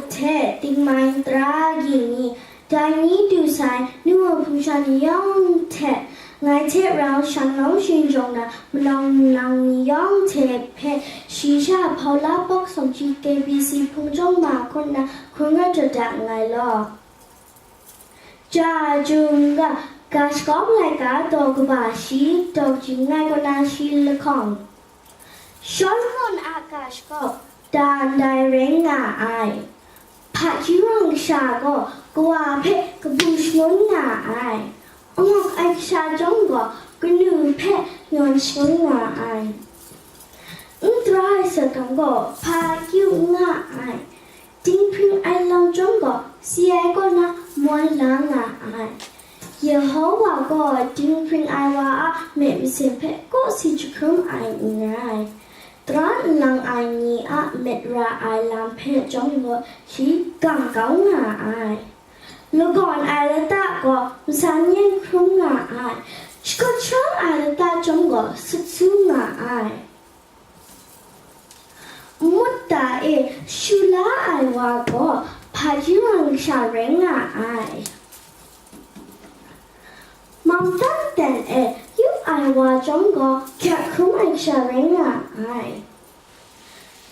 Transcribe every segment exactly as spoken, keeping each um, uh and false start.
hte tingmai tara agyi ni, dai ni du sai nu wa hpung sha ni yawng hte, ngai hte rau shanglawng shingjawng na manawng nlang ni yawng hte hpe shi sha hpaula pawk sawng shi K B C hpung jawng ma hkut na hkun rawt dat da nngai law. Ja jum ga, ga shakawp laika daw kaba shi, daw jin ngai kaw na shi lahkawng. Solomon a ga shakawp da ndai rai nga ai. Hpaji rawng kasha gaw kawa hpe kabu shangun nga ai. Amawk ai kasha chyawm gaw kanu hpe ngawn shangun nga ai. N tara ai sat hkang gaw hpa kyu nga ai. Dinghpring ai lam chyawm gaw si ai kaw na moi la nga ai. Yehova gaw dinghpring ai wa a myit masin hpe kaw si jahkrum ai n rai. Tara nlang ai ni a myit ra ai lam hpe chyawm gaw shi gang kau nga ai. Lagawn ai lata gaw matsan yen hkrum nga ai. Shakut sharawng ai lata chyawm gaw sut su nga ai. Nmut ta e shu la ai wa gaw hpaji rawng kasha rai nga ai. Mam tan ten e yu ai wa chyawm gaw hkyak hkrum ai kasha rai nga ai.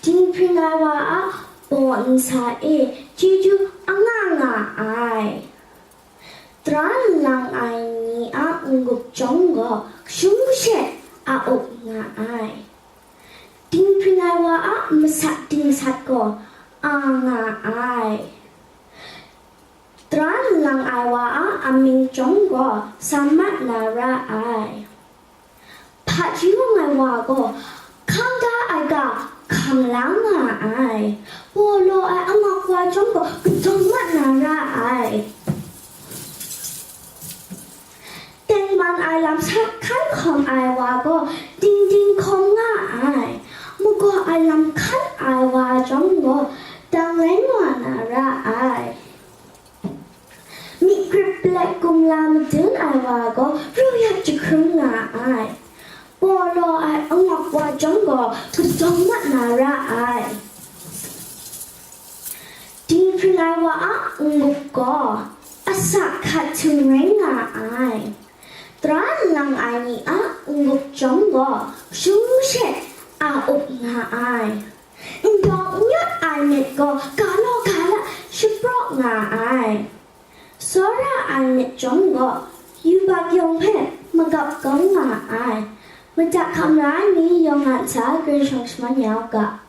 Dinghpring ai wa a baw nsa e chyeju anga nga ai. Tara nlang ai ni a n-gup chyawm gaw kashung kashe a up nga ai. Dinghpring ai wa a masat dingsat gaw a nga ai. Tara nlang ai wa a amying chyawm gaw sa mat na ra ai. Hpaji rawng ai wa gaw hkang da ai ga hkam la nga ai. Paw law ai amawk wa chyawm gaw kadawn mat na ra ai. Tengman ai lam sa hkan hkawm ai wa gaw dingding hkawm nga ai. Magaw ai lam hkan ai wa chyawm gaw dang lai nga na ra ai. Myi grip let kumla madun ai wa gaw ru yak jahkrum nga ai. Paw law ai amawk wa chyawm gaw kadawn mat na ra ai. Dinghpring ai wa a n-gup gaw asak hkat htung rai nga ai. Tara nlang ai ni a n-gup chyawm gaw kashung kashe a up nga ai. Ndawng n yawt ai myit gaw ga law ga la shapraw nga ai. Tsawra ai myit chyawm gaw yubak yawng hpe magap kau nga ai. Madat hkam ra ai ni yawng a ntsa Karai Kasang shaman ya u ga.